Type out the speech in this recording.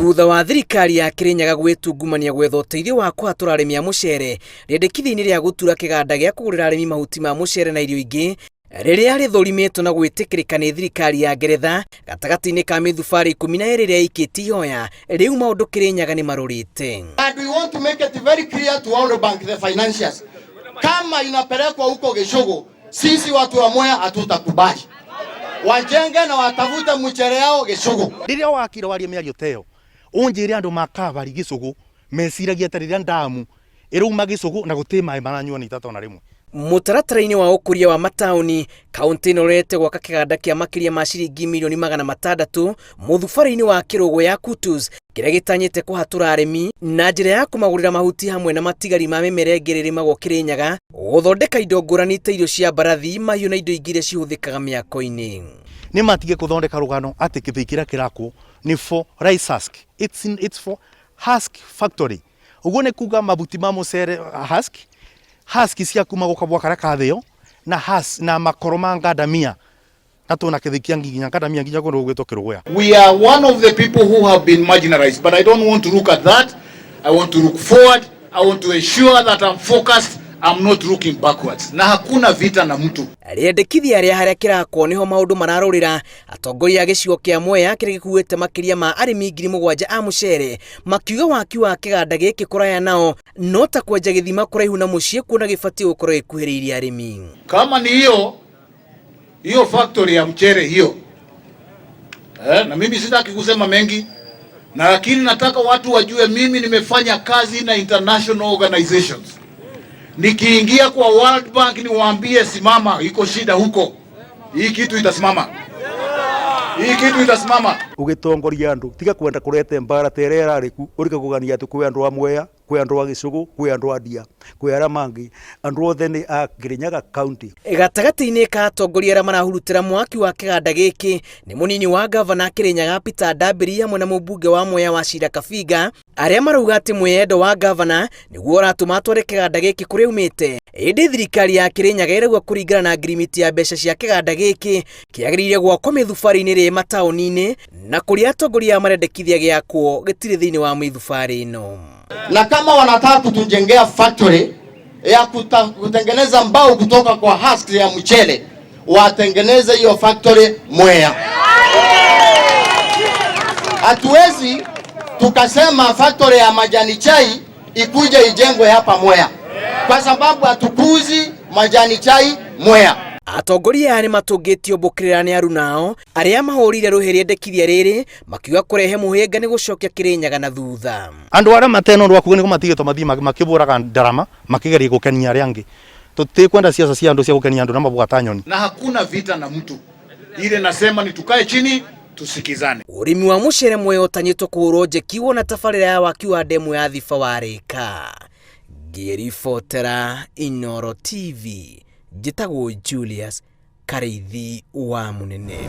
Thutha wa thirikari ya Kirinyaga gwĩtungumania gwetha ũteithio wa kũhatũra arĩmi a mũcere rĩendekithia-inĩ rĩa gũtura kĩganda gĩa kũgũrĩra arĩmi mahuti ma mũcere na irio ingĩ rĩrĩa rĩthũrimĩtwo na gwĩtĩkĩrĩka nĩ thirikari ya Ngeretha gatagatĩ-inĩ ka mĩthubarĩ 12 ĩrĩa ĩikĩtie ihoya rĩu maũndũ Kirinyaga nĩ marũrĩte. And we want to make it very clear to World Bank, the financiers, kama inapelekwa huko Gichugu, sisi watu wa Mwea hatutakubali. Wajenge na watafute mchere yao Gichugu. Rĩrĩa wakira waria mĩario ta ĩyo, ũnjĩre andũ makabari Gĩcũgũ meciragia ta rĩrĩa ndamu ĩrauma Gĩcũgũ na gũtĩ maĩ maranyua nĩ itata ona rĩmwe. Mũtaratara-inĩ wa ũkũria wa mataũni, kaũntĩ ĩno ĩrorete gwaka kĩganda kĩa makĩria ma ciringi mirioni 600 mũthubarĩ-inĩ wa Kĩrũgũ ya Kutus, kĩrĩa gĩtanyĩte kũhatũra arĩmi na njĩra ya kũmagũrĩra mahuti hamwe na matigari ma mĩmera ĩngĩ ĩrĩa ĩrĩmagwo Kĩrĩnyaga, gũthondeka indo ngũrani ta irio cia mbarathi, mahiũ na indo ingĩ iria cihũthĩkaga mĩako-inĩ. Nĩ matige kũthondeka rũgano atĩ kĩthĩi kĩrĩa kĩrakwo nĩ for rice husk. It's for husk factory. Ũguo nĩ kuga mabuti ma mũcere husk, husk cia kuma gũkabwa karĩa kathĩo na husk na makoro ma ngandamia na tuna kĩthĩi kĩa nginya ngandamia nginya kũndũ gũgwĩtwo Kĩrũgũya. We are one of the people who have been marginalized, but I don't want to look at that. I want to look forward. I want to ensure that I'm focused. I'm not looking backwards. Na hakuna vita na mtu. Rĩendekithia rĩa harĩa kĩrakwo nĩho maũndũ mararũrĩra. Atongoria a gĩcigo kĩa Mwea kĩrĩa gĩkuĩte makĩria ma arĩmi 7,000 a mũcere makiuga waki wa kĩganda gĩkĩ kũraya nao no ta kwenja gĩthima kũraihu na mũciĩ, kuona gĩbatiĩ gũkorwo gĩkuhĩrĩirie arĩmi. Kama ni hiyo hiyo factory ya mchere hiyo, na mimi sitaki kusema mengi, na lakini nataka watu wajue mimi nimefanya kazi na international organizations. Nikiingia kwa World Bank niwaambie simama, iko shida huko, hii kitu itasimama, hii kitu itasimama. Ũgĩtongoria andũ, tiga kwenda kũrete mbara ta ĩrĩa ĩrarĩ ku, ũrike kũgania atĩ kwĩ andũ a Mwea, kwĩ andũ a Gĩcũgũ, kwĩ andũ a Ndia, kwĩ arĩa mangĩ, andũ othe nĩ a Kirinyaga County. Gatagatĩ-inĩ ka atongoria arĩa marahurutĩra mwaki wa kĩganda gĩkĩ nĩ mũnini wa gavana Kirinyaga Peter Ndambiri hamwe na mũmbunge wa Mwea Wachira Kabinga, arĩa marauga atĩ mwĩyendo wa gavana nĩguo ũratũma atware kĩganda gĩkĩ kũrĩa aumĩte. Ĩndĩ thirikari ya Kirinyaga ĩrauga kũringana na ngirimiti ya mbeca cia kĩganda gĩkĩ kĩagĩrĩire gwakwo mĩthubarĩ-inĩ ĩrĩa ĩ mataũni-inĩ, na kũrĩa atongoria marendekithia gĩakwo gĩtirĩ thĩinĩ wa mĩthubarĩ ĩno. Na kama wanataka kutujengea factory ya kutengeneza mbao kutoka kwa husk ya mchele, watengeneze hiyo factory Mwea. Hatuwezi tukasema factory ya majani chai ikuje ijengwe hapa Mwea, kwa sababu hatukuzi majani chai Mwea. Atongoria aya nĩ matũngĩtio mbũkĩrĩra nĩ arunao arĩa mahũrire rũhĩ rĩendekithia rĩrĩ, makiuga kũrehe mũhĩnga nĩ gũcokia Kĩrĩnyaga na thutha. Andũ arĩa matena ũndũ wa kuga nĩguo matigĩtwo mathiĩ makĩbũraga ndarama makĩgeria gũkenia arĩa angĩ. Tũtikwenda siasa cia andũ cia gũkenia andũ na mabwata nyoni. Na hakuna vita na mtu. Ile nasema ni tukae chini tusikizane. Ũrĩmi wa mũcere Mwea ũtanyĩtwo kũhũrwo njeki wona tabarĩra ya waki wa ndemu ya Thiba warĩka. Ngĩribotera Inooro TV, njĩtagwo Julius Karĩithi wa Mũnene.